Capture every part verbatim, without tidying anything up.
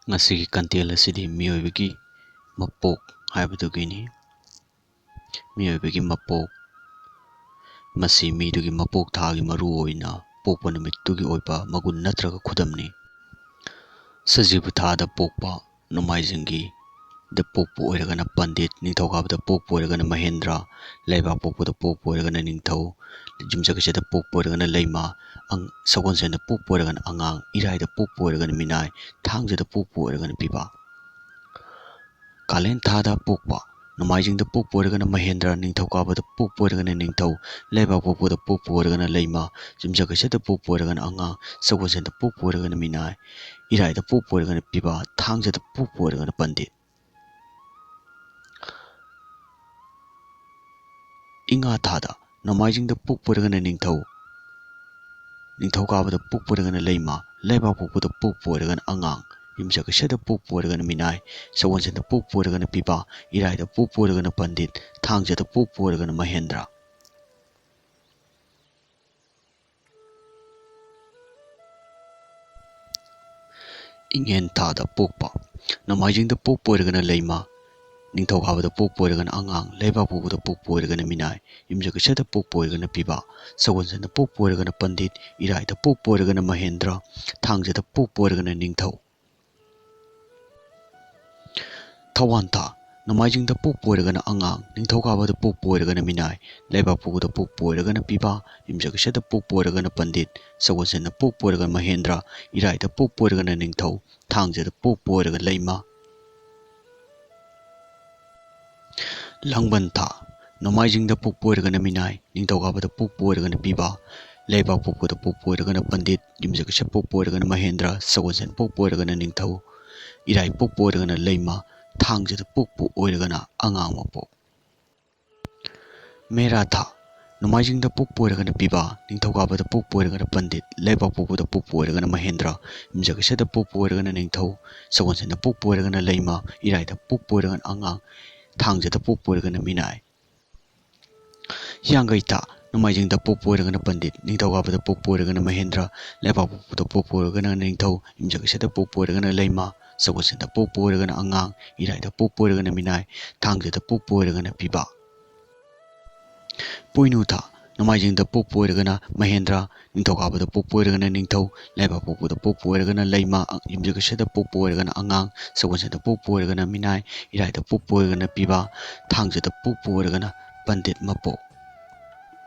ꯉꯁꯤꯒꯤ ꯀꯟꯇꯦꯜ ꯑꯁꯤꯗꯤ ꯃꯤꯑꯣꯏꯕꯒꯤ ꯃꯄꯣꯛ ꯍꯥꯏꯕꯗꯨꯒꯤꯅꯤ꯫ ꯃꯤꯑꯣꯏꯕꯒꯤ ꯃꯄꯣꯛ, ꯃꯁꯤ ꯃꯤꯗꯨꯒꯤ ꯃꯄꯣꯛ ꯊꯥꯒꯤ ꯃꯔꯨ ꯑꯣꯏꯅ ꯄꯣꯛꯄ ꯅꯨꯃꯤꯠꯇꯨꯒꯤ ꯑꯣꯏꯕ ꯃꯒꯨꯟ ꯅꯠꯇ꯭ꯔꯒ ꯈꯨꯗꯝꯅꯤ꯫ ꯁꯖꯤꯕꯨ ꯊꯥꯗ ꯄꯣꯛꯄ ꯅꯣꯡꯃꯥꯏꯖꯤꯡꯒꯤ ꯗ ꯄꯣꯛꯄ ꯑꯣꯏꯔꯒꯅ ꯄꯟꯗꯤꯠ, ꯅꯤꯡꯊꯧꯀꯥꯕꯗ ꯄꯣꯛꯄ ꯑꯣꯏꯔꯒꯅ ꯃꯍꯦꯟꯗ꯭ꯔ, ꯂꯩꯕꯥꯛ ꯄꯣꯛꯄꯗ ꯄꯣꯛꯄ ꯑꯣꯏꯔꯒꯅ ꯅꯤꯡꯊꯧ, ꯌꯨꯝꯁꯀꯩꯁꯗ ꯄꯣꯛꯄ ꯑꯣꯏꯔꯒꯅ ꯂꯩꯃ, ꯑꯪ-, ꯁꯒꯣꯜꯁꯦꯟꯗ ꯄꯣꯛꯄ ꯑꯣꯏꯔꯒꯅ ꯑꯉꯥꯡ, ꯏꯔꯥꯏꯗ ꯄꯣꯛꯄ ꯑꯣꯏꯔꯒꯅ ꯃꯤꯅꯥꯏ, ꯊꯥꯡꯖꯗ ꯄꯣꯛꯄ ꯑꯣꯏꯔꯒꯅ ꯄꯤꯕꯥ꯫ ꯀꯥꯂꯦꯟ ꯊꯥꯗ ꯄꯣꯛꯄ, ꯅꯣꯡꯃꯥꯏꯖꯤꯡꯗ ꯄꯣꯛꯄ ꯑꯣꯏꯔꯒꯅ ꯃꯍꯦꯟꯗ꯭ꯔ, ꯅꯤꯡꯊꯧꯀꯥꯕꯗ ꯄꯣꯛꯄ ꯑꯣꯏꯔꯒꯅ ꯅꯤꯡꯊꯧ, ꯂꯩꯕꯥꯛ ꯄꯣꯛꯄꯗ ꯄꯣꯛꯄ ꯑꯣꯏꯔꯒꯅ ꯂꯩꯃ, ꯌꯨꯝꯁꯀꯩꯁꯗ ꯄꯣꯛꯄ ꯑꯣꯏꯔꯒꯅ ꯑꯉꯥꯡ, ꯁꯒꯣꯜꯁꯦꯟꯗ ꯄꯣꯛꯄ ꯑꯣꯏꯔꯒꯅ ꯃꯤꯅꯥꯏ, ꯏꯔꯥꯏꯗ ꯄꯣꯛꯄ ꯑꯣꯏꯔꯒꯅ ꯄꯤꯕꯥ, ꯊꯥꯡꯖꯗ ꯄꯣꯛꯄ ꯑꯣꯏꯔꯒꯅ ꯄꯟꯗꯤꯠ꯫ ꯏꯉꯥ ꯊꯥꯗ ꯅꯣꯡꯃꯥꯏꯖꯤꯡꯗ ꯄꯣꯛꯄ ꯑꯣꯏꯔꯒꯅ ꯅꯤꯡꯊꯧ, ꯅꯤꯡꯊꯧꯀꯥꯕꯗ ꯄꯣꯛꯄ ꯑꯣꯏꯔꯒꯅ ꯂꯩꯃ, ꯂꯩꯕꯥꯛ ꯄꯣꯛꯄꯗ ꯄꯣꯛꯄ ꯑꯣꯏꯔꯒꯅ ꯑꯉꯥꯡ, ꯌꯨꯝꯁꯀꯩꯁꯗ ꯄꯣꯛꯄ ꯑꯣꯏꯔꯒꯅ ꯃꯤꯅꯥꯏ, ꯁꯒꯣꯜꯁꯦꯟꯗ ꯄꯣꯛꯄ ꯑꯣꯏꯔꯒꯅ ꯄꯤꯕꯥ, ꯏꯔꯥꯏꯗ ꯄꯣꯛꯄ ꯑꯣꯏꯔꯒꯅ ꯄꯟꯗꯤꯠ, ꯊꯥꯡꯖꯗ ꯄꯣꯛꯄ ꯑꯣꯏꯔꯒꯅ ꯃꯍꯦꯟꯗ꯭ꯔ꯫ ꯏꯉꯦꯟ ꯊꯥꯗ ꯄꯣꯛꯄ, ꯅꯣꯡꯃꯥꯏꯖꯤꯡꯗ ꯄꯣꯛꯄ ꯑꯣꯏꯔꯒꯅ ꯂꯩꯃ, ꯅꯤꯡꯊꯧꯀꯥꯕꯗ ꯄꯣꯛꯄ ꯑꯣꯏꯔꯒꯅ ꯑꯉꯥꯡ, ꯂꯩꯕꯥꯛ ꯄꯣꯛꯄꯗ ꯄꯣꯛꯄ ꯑꯣꯏꯔꯒꯅ ꯃꯤꯅꯥꯏ, ꯌꯨꯝꯁꯀꯩꯁꯗ ꯄꯣꯛꯄ ꯑꯣꯏꯔꯒꯅ ꯄꯤꯕꯥ, ꯁꯒꯣꯜꯁꯦꯟꯗ ꯄꯣꯛꯄ ꯑꯣꯏꯔꯒꯅ ꯄꯟꯗꯤꯠ, ꯏꯔꯥꯏꯗ ꯄꯣꯛꯄ ꯑꯣꯏꯔꯒꯅ ꯃꯍꯦꯟꯗ꯭ꯔ, ꯊꯥꯡꯖꯗ ꯄꯣꯛꯄ ꯑꯣꯏꯔꯒꯅ ꯅꯤꯡꯊꯧ꯫ ꯊꯧꯋꯥꯟ ꯊꯥ, ꯅꯣꯡꯃꯥꯏꯖꯤꯡꯗ ꯄꯣꯛꯄ ꯑꯣꯏꯔꯒꯅ ꯑꯉꯥꯡ, ꯅꯤꯡꯊꯧꯀꯥꯕꯗ ꯄꯣꯛꯄ ꯑꯣꯏꯔꯒꯅ ꯃꯤꯅꯥꯏ, ꯂꯩꯕꯥꯛ ꯄꯣꯛꯄꯗ ꯄꯣꯛꯄ ꯑꯣꯏꯔꯒꯅ ꯄꯤꯕꯥ, ꯌꯨꯝꯁꯀꯩꯁꯗ ꯄꯣꯛꯄ ꯑꯣꯏꯔꯒꯅ ꯄꯟꯗꯤꯠ, ꯁꯒꯣꯜꯁꯦꯟꯗ ꯄꯣꯛꯄ ꯑꯣꯏꯔꯒꯅ ꯃꯍꯦꯟꯗ꯭ꯔ, ꯏꯔꯥꯏꯗ ꯄꯣꯛꯄ ꯑꯣꯏꯔꯒꯅ ꯅꯤꯡꯊꯧ, ꯊꯥꯡꯖꯗ ꯄꯣꯛꯄ ꯑꯣꯏꯔꯒꯅ ꯂꯩꯃ꯫ ꯂꯥꯡꯕꯟ ꯊꯥ, ꯅꯣꯡꯃꯥꯏꯖꯤꯡꯗ ꯄꯣꯛꯄ ꯑꯣꯏꯔꯒꯅ ꯃꯤꯅꯥꯏ, ꯅꯤꯡꯊꯧꯀꯥꯕꯗ ꯄꯣꯛꯄ ꯑꯣꯏꯔꯒꯅ ꯄꯤꯕꯥ, ꯂꯩꯕꯥꯛ ꯄꯣꯛꯄꯗ ꯄꯣꯛꯄ ꯑꯣꯏꯔꯒꯅ ꯄꯟꯗꯤꯠ, ꯌꯨꯝꯁꯀꯩꯁ ꯄꯣꯛꯄ ꯑꯣꯏꯔꯒꯅ ꯃꯍꯦꯟꯗ꯭ꯔ, ꯁꯒꯣꯜꯁꯦꯟ ꯄꯣꯛꯄ ꯑꯣꯏꯔꯒꯅ ꯅꯤꯡꯊꯧ, ꯏꯔꯥꯏ ꯄꯣꯛꯄ ꯑꯣꯏꯔꯒꯅ ꯂꯩꯃ, ꯊꯥꯡꯖꯗ ꯄꯣꯛꯄ ꯑꯣꯏꯔꯒꯅ ꯑꯉꯥꯡ ꯃꯄꯣꯛ꯫ ꯃꯦꯔꯥ ꯊꯥ, ꯅꯣꯡꯃꯥꯏꯖꯤꯡꯗ ꯄꯣꯛꯄ ꯑꯣꯏꯔꯒꯅ ꯄꯤꯕꯥ, ꯅꯤꯡꯊꯧꯀꯥꯕꯗ ꯄꯣꯛꯄ ꯑꯣꯏꯔꯒꯅ ꯄꯟꯗꯤꯠ, ꯂꯩꯕꯥꯛ ꯄꯣꯛꯄꯗ ꯄꯣꯛꯄ ꯑꯣꯏꯔꯒꯅ ꯃꯍꯦꯟꯗ꯭ꯔ, ꯌꯨꯝꯁꯀꯩꯁꯗ ꯄꯣꯛꯄ ꯑꯣꯏꯔꯒꯅ ꯅꯤꯡꯊꯧ, ꯁꯒꯣꯜꯁꯦꯟꯗ ꯄꯣꯛꯄ ꯑꯣꯏꯔꯒꯅ ꯂꯩꯃ, ꯏꯔꯥꯏꯗ ꯄꯣꯛꯄ ꯑꯣꯏꯔꯒꯅ ꯑꯉꯥꯡ, ꯊꯥꯡꯖꯗ ꯄꯣꯛꯄ ꯑꯣꯏꯔꯒꯅ ꯃꯤꯅꯥꯏ꯫ ꯍꯤꯌꯥꯡꯒꯩ ꯊꯥ, ꯅꯣꯡꯃꯥꯏꯖꯤꯡꯗ ꯄꯣꯛꯄ ꯑꯣꯏꯔꯒꯅ ꯄꯟꯗꯤꯠ, ꯅꯤꯡꯊꯧꯀꯥꯕꯗ ꯄꯣꯛꯄ ꯑꯣꯏꯔꯒꯅ ꯃꯍꯦꯟꯗ꯭ꯔ, ꯂꯩꯕꯥꯛꯄꯣꯛꯄꯗ ꯄꯣꯛꯄ ꯑꯣꯏꯔꯒꯅ ꯅꯤꯡꯊꯧ, ꯌꯨꯝꯁꯀꯩꯁꯗ ꯄꯣꯛꯄ ꯑꯣꯏꯔꯒꯅ ꯂꯩꯃ, ꯁꯒꯣꯜꯁꯦꯟꯗ ꯄꯣꯛꯄ ꯑꯣꯏꯔꯒꯅ ꯑꯉꯥꯡ, ꯏꯔꯥꯏꯗ ꯄꯣꯛꯄ ꯑꯣꯏꯔꯒꯅ ꯃꯤꯅꯥꯏ, ꯊꯥꯡꯖꯗ ꯄꯣꯛꯄ ꯑꯣꯏꯔꯒꯅ ꯄꯤꯕꯥ꯫ ꯄꯣꯏꯅꯨ ꯊꯥ, ꯅꯣꯡꯃꯥꯏꯖꯤꯡꯗ ꯄꯣꯛꯄ ꯑꯣꯏꯔꯒꯅ ꯃꯍꯦꯟꯗ꯭ꯔ, ꯅꯤꯡꯊꯧꯀꯥꯕꯗ ꯄꯣꯛꯄ ꯑꯣꯏꯔꯒꯅ ꯅꯤꯡꯊꯧ, ꯂꯩꯕꯥꯛꯄꯣꯛꯄꯗ ꯄꯣꯛꯄ ꯑꯣꯏꯔꯒꯅ ꯂꯩꯃ, ꯌꯨꯝꯖꯀꯩꯁꯗ ꯄꯣꯛꯄ ꯑꯣꯏꯔꯒꯅ ꯑꯉꯥꯡ, ꯁꯒꯣꯜꯁꯦꯟꯗ ꯄꯣꯛꯄ ꯑꯣꯏꯔꯒꯅ ꯃꯤꯅꯥꯏ, ꯏꯔꯥꯏꯗ ꯄꯣꯛꯄ ꯑꯣꯏꯔꯒꯅ ꯄꯤꯕꯥ, ꯊꯥꯡꯖꯗ ꯄꯣꯛꯄ ꯑꯣꯏꯔꯒꯅ ꯄꯟꯗꯤꯠ ꯃꯄꯣꯛ꯫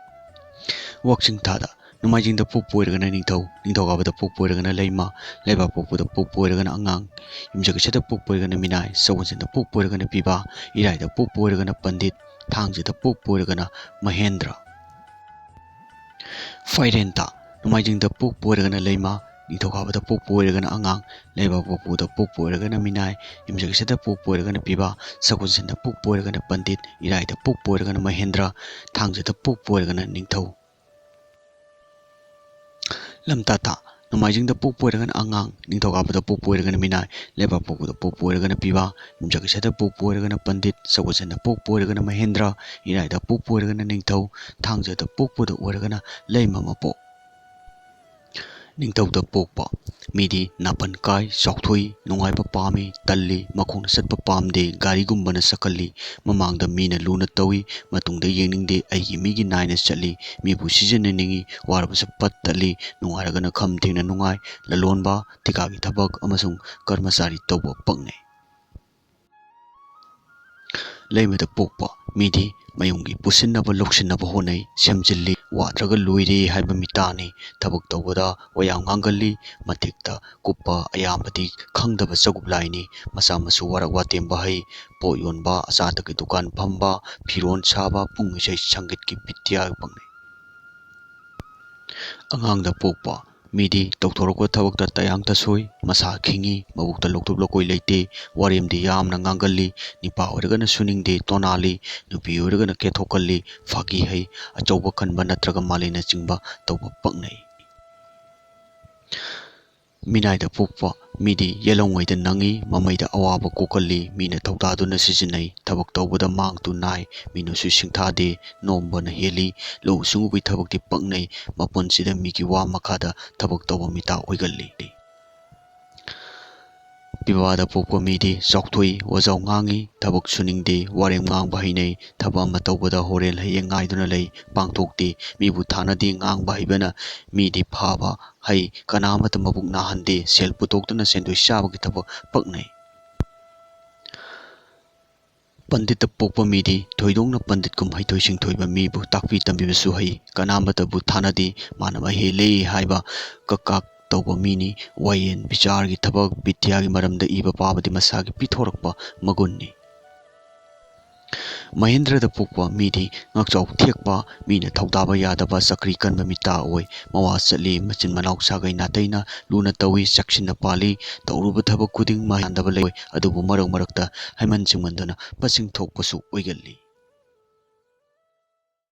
ꯋꯥꯛꯆꯤꯡ ꯊꯥꯗ ꯅꯣꯡꯃꯥꯏꯖꯤꯡꯗ ꯄꯣꯛꯄ ꯑꯣꯏꯔꯒꯅ ꯅꯤꯡꯊꯧ, ꯅꯤꯡꯊꯧꯀꯥꯕꯗ ꯄꯣꯛꯄ ꯑꯣꯏꯔꯒꯅ ꯂꯩꯃ, ꯂꯩꯕꯥꯛꯄꯣꯛꯄꯗ ꯄꯣꯛꯄ ꯑꯣꯏꯔꯒꯅ ꯑꯉꯥꯡ, ꯌꯨꯝꯖꯀꯩꯁꯗ ꯄꯣꯛꯄ ꯑꯣꯏꯔꯒꯅ ꯃꯤꯅꯥꯏ, ꯁꯒꯣꯜꯁꯦꯟꯗ ꯄꯣꯛꯄ ꯑꯣꯏꯔꯒꯅ ꯄꯤꯕꯥ, ꯏꯔꯥꯏꯗ ꯄꯣꯛꯄ ꯑꯣꯏꯔꯒꯅ ꯄꯟꯗꯤꯠ, ꯊꯥꯡꯖꯗ ꯄꯣꯛꯄ ꯑꯣꯏꯔꯒꯅ ꯃꯍꯦꯟꯗ꯭ꯔ꯫ ꯐꯥꯏꯔꯦꯟ ꯊꯥ, ꯅꯣꯡꯃꯥꯏꯖꯤꯡꯗ ꯄꯣꯛꯄ ꯑꯣꯏꯔꯒꯅ ꯂꯩꯃ, ꯅꯤꯡꯊꯧꯀꯥꯕꯗ ꯄꯣꯛꯄ ꯑꯣꯏꯔꯒꯅ ꯑꯉꯥꯡ, ꯂꯩꯕꯥꯛꯄꯣꯛꯄꯗ ꯄꯣꯛꯄ ꯑꯣꯏꯔꯒꯅ ꯃꯤꯅꯥꯏ, ꯌꯨꯝꯖꯀꯩꯁꯗ ꯄꯣꯛꯄ ꯑꯣꯏꯔꯒꯅ ꯄꯤꯕꯥ, ꯁꯒꯣꯜꯁꯦꯟꯗ ꯄꯣꯛꯄ ꯑꯣꯏꯔꯒꯅ ꯄꯟꯗꯤꯠ, ꯏꯔꯥꯏꯗ ꯄꯣꯛꯄ ꯑꯣꯏꯔꯒꯅ ꯃꯍꯦꯟꯗ꯭ꯔ, ꯊꯥꯡꯖꯗ ꯄꯣꯛꯄ ꯑꯣꯏꯔꯒꯅ ꯅꯤꯡꯊꯧ꯫ ꯂꯝꯇꯥ ꯊꯥ, ꯅꯣꯡꯃꯥꯏꯖꯤꯡꯗ ꯄꯣꯛꯄ ꯑꯣꯏꯔꯒꯅ ꯑꯉꯥꯡ, ꯅꯤꯡꯊꯧꯀꯥꯕꯗ ꯄꯣꯛꯄ ꯑꯣꯏꯔꯒꯅ ꯃꯤꯅꯥꯏ, ꯂꯩꯕꯥꯛꯄꯣꯛꯄꯗ ꯄꯣꯛꯄ ꯑꯣꯏꯔꯒꯅ ꯄꯤꯕꯥ, ꯌꯨꯝꯖꯀꯩꯁꯗ ꯄꯣꯛꯄ ꯑꯣꯏꯔꯒꯅ ꯄꯟꯗꯤꯠ, ꯁꯒꯣꯜꯁꯦꯟꯗ ꯄꯣꯛꯄ ꯑꯣꯏꯔꯒꯅ ꯃꯍꯦꯟꯗ꯭ꯔ, ꯏꯔꯥꯏꯗ ꯄꯣꯛꯄ ꯑꯣꯏꯔꯒꯅ ꯅꯤꯡꯊꯧ, ꯊꯥꯡꯖꯗ ꯄꯣꯛꯄꯗ ꯑꯣꯏꯔꯒꯅ ꯂꯩꯃ ꯃꯄꯣꯛ꯫ ꯅꯤꯡꯊꯧꯗ ꯄꯣꯛꯄ ꯃꯤꯗꯤ ꯅꯥꯄꯟ ꯀꯥꯏ, ꯆꯥꯎꯊꯣꯛꯏ, ꯅꯨꯡꯉꯥꯏꯕ ꯄꯥꯝꯃꯤ, ꯇꯜꯂꯤ, ꯃꯈꯣꯡꯅ ꯆꯠꯄ ꯄꯥꯝꯗꯦ, ꯒꯥꯔꯤꯒꯨꯝꯕꯅ ꯆꯠꯀꯜꯂꯤ, ꯃꯃꯥꯡꯗ ꯃꯤꯅ ꯂꯨꯅ ꯇꯧꯏ, ꯃꯇꯨꯡꯗ ꯌꯦꯡꯅꯤꯡꯗꯦ, ꯑꯩꯒꯤ ꯃꯤꯒꯤ ꯅꯥꯏꯅ ꯆꯠꯂꯤ, ꯃꯤꯕꯨ ꯁꯤꯖꯤꯟꯅꯅꯤꯡꯏ, ꯋꯥꯔꯕꯁꯨ ꯄꯠ ꯇꯠꯂꯤ, ꯅꯨꯡꯉꯥꯏꯔꯒꯅ ꯈꯝ ꯊꯦꯡꯅ ꯅꯨꯡꯉꯥꯏ, ꯂꯂꯣꯟꯕ, ꯊꯤꯀꯥꯒꯤ ꯊꯕꯛ ꯑꯃꯁꯨꯡ ꯀꯔꯃꯆꯥꯔꯤ ꯇꯧꯕ ꯄꯛꯅꯩ꯫ ꯂꯩꯃꯗ ꯄꯣꯛꯄ ꯃꯤꯗꯤ ꯃꯌꯨꯝꯒꯤ ꯄꯨꯁꯤꯟꯅꯕ ꯂꯧꯁꯤꯟꯅꯕ ꯍꯣꯠꯅꯩ, ꯁꯦꯝꯖꯤꯜꯂꯤ, ꯋꯥꯗ꯭ꯔꯒ ꯂꯣꯏꯔꯦ ꯍꯥꯏꯕ ꯃꯤꯇꯥꯅꯤ꯫ ꯊꯕꯛ ꯇꯧꯕꯗ ꯋꯥꯌꯥꯝ ꯉꯥꯡꯒꯜꯂꯤ, ꯃꯊꯛꯇ ꯀꯨꯞꯄ ꯑꯌꯥꯝꯕꯗꯤ ꯈꯪꯗꯕ ꯆꯒꯨꯞ ꯂꯥꯏꯅꯤ꯫ ꯃꯆꯥ ꯃꯁꯨ ꯋꯥꯔꯛ ꯋꯥꯇꯦꯝꯕ ꯍꯩ, ꯄꯣꯠ ꯌꯣꯟꯕ, ꯑꯆꯥ ꯑꯊꯛꯀꯤ ꯗꯨꯀꯥꯟ ꯐꯝꯕ, ꯐꯤꯔꯣꯟ ꯁꯥꯕ, ꯄꯨꯡ ꯏꯁꯩ ꯁꯪꯒꯤꯠꯀꯤ ꯕꯤꯗ꯭ꯌꯥ ꯄꯛꯅꯩ꯫ ꯑꯉꯥꯡꯗ ꯄꯣꯛꯄ ꯃꯤꯗꯤ ꯇꯧꯊꯣꯔꯛꯄ ꯊꯕꯛꯇ ꯇꯌꯥꯡ ꯇꯁꯣꯏ, ꯃꯁꯥ ꯈꯤꯡꯏ, ꯃꯕꯨꯛꯇ ꯂꯧꯊꯣꯛ ꯂꯧꯀꯣꯏ ꯂꯩꯇꯦ, ꯋꯥꯔꯦꯝꯗꯤ ꯌꯥꯝꯅ ꯉꯥꯡꯒꯜꯂꯤ, ꯅꯤꯄꯥ ꯑꯣꯏꯔꯒꯅ ꯁꯨꯅꯤꯡꯗꯦ, ꯇꯣꯅꯥꯜꯂꯤ, ꯅꯨꯄꯤ ꯑꯣꯏꯔꯒꯅ ꯀꯦꯊꯣꯛꯀꯜꯂꯤ, ꯐꯥꯒꯤ ꯍꯩ, ꯑꯆꯧꯕ ꯈꯟꯕ ꯅꯠꯇ꯭ꯔꯒ ꯃꯥꯂꯦꯝꯅꯆꯤꯡꯕ ꯇꯧꯕ ꯄꯛꯅꯩ꯫ ꯃꯤꯅꯥꯏꯗ ꯄꯣꯛꯄ ꯃꯤꯗꯤ ꯌꯦꯜꯍꯧꯉꯩꯗ ꯅꯪꯏ, ꯃꯃꯩꯗ ꯑꯋꯥꯕ ꯀꯣꯛꯀꯜꯂꯤ, ꯃꯤꯅ ꯊꯧꯗꯥꯗꯨꯅ ꯁꯤꯖꯤꯟꯅꯩ, ꯊꯕꯛ ꯇꯧꯕꯗ ꯃꯥꯡ ꯇꯨ ꯅꯥꯏ, ꯃꯤꯅꯨꯡꯁꯤ ꯁꯤꯡꯊꯥꯗꯦ, ꯅꯣꯝꯕꯅ ꯍꯦꯜꯂꯤ, ꯂꯧꯎ ꯁꯤꯡꯎꯕꯒꯤ ꯊꯕꯛꯇꯤ ꯄꯛꯅꯩ, ꯃꯄꯨꯟꯁꯤꯗ ꯃꯤꯒꯤ ꯋꯥ ꯃꯈꯥꯗ ꯊꯕꯛ ꯇꯧꯕ ꯃꯤꯇꯥ ꯑꯣꯏꯒꯜꯂꯤ꯫ ꯄꯤꯕꯥꯗ ꯄꯣꯛꯄ ꯃꯤꯗꯤ ꯆꯥꯎꯊꯣꯛꯏ, ꯋꯥꯖꯥꯎ ꯉꯥꯡꯏ, ꯊꯕꯛ ꯁꯨꯅꯤꯡꯗꯦ, ꯋꯥꯔꯦꯝ ꯉꯥꯡꯕ ꯍꯩꯅꯩ, ꯊꯕꯛ ꯑꯃ ꯇꯧꯕꯗ ꯍꯣꯔꯦꯟ ꯍꯌꯦꯡ ꯉꯥꯏꯗꯨꯅ ꯂꯩ, ꯄꯥꯡꯊꯣꯛꯇꯦ꯫ ꯃꯤꯕꯨ ꯊꯥꯅꯗꯦ꯫ ꯉꯥꯡꯕ ꯍꯩꯕꯅ ꯃꯤꯗꯤ ꯐꯕ ꯍꯩ, ꯀꯅꯥ ꯑꯃꯠꯇ ꯃꯕꯨꯛ ꯅꯥꯍꯟꯗꯦ, ꯁꯦꯜ ꯄꯨꯊꯣꯛꯇꯨꯅ ꯁꯦꯟꯗꯣꯏ ꯆꯥꯕꯒꯤ ꯊꯕꯛ ꯄꯛꯅꯩ꯫ ꯄꯟꯗꯤꯠꯇ ꯄꯣꯛꯄ ꯃꯤꯗꯤ ꯊꯣꯏꯗꯣꯛꯅ ꯄꯟꯗꯤꯠꯀꯨꯝ ꯍꯩꯊꯣꯏ ꯁꯤꯡꯊꯣꯏꯕ, ꯃꯤꯕꯨ ꯇꯥꯛꯄꯤ ꯇꯝꯕꯤꯕꯁꯨ ꯍꯩ, ꯀꯅꯥ ꯑꯃꯠꯇꯕꯨ ꯊꯥꯅꯗꯦ, ꯃꯥꯅ ꯃꯍꯩ ꯍꯦꯜꯂꯦ ꯍꯥꯏꯕ ꯀꯛ ꯀꯥꯛ ꯇꯧꯕ ꯃꯤꯅꯤ꯫ ꯋꯥꯌꯦꯟ ꯕꯤꯆꯥꯔꯒꯤ ꯊꯕꯛ, ꯕꯤꯗ꯭ꯌꯥꯒꯤ ꯃꯔꯝꯗ ꯏꯕ ꯄꯥꯕꯗꯤ ꯃꯁꯥꯒꯤ ꯄꯤꯊꯣꯔꯛꯄ ꯃꯒꯨꯟꯅꯤ꯫ ꯃꯍꯦꯟꯗ꯭ꯔꯗ ꯄꯣꯛꯄ ꯃꯤꯗꯤ ꯉꯛꯆꯥꯎ ꯊꯦꯛꯄ, ꯃꯤꯅ ꯊꯧꯗꯥꯕ ꯌꯥꯗꯕ, ꯆꯀ꯭ꯔꯤ ꯀꯟꯕ ꯃꯤꯇꯥ ꯑꯣꯏ꯫ ꯃꯋꯥ ꯆꯠꯂꯤ, ꯃꯆꯤꯟ ꯃꯅꯥꯎ ꯁꯥꯒꯩ ꯅꯥꯇꯩꯅ ꯂꯨꯅ ꯇꯧꯏ, ꯆꯦꯛꯁꯤꯟꯅ ꯄꯥꯜꯂꯤ, ꯇꯧꯔꯨꯕ ꯊꯕꯛ ꯈꯨꯗꯤꯡ ꯃꯥꯏ ꯌꯥꯟꯗꯕ ꯂꯩ, ꯑꯗꯨꯕꯨ ꯃꯔꯛ ꯃꯔꯛꯇ ꯍꯩꯃꯟ ꯆꯤꯡꯃꯟꯗꯅ ꯄꯁꯤꯡ ꯊꯣꯛꯄꯁꯨ ꯑꯣꯏꯒꯜꯂꯤ꯫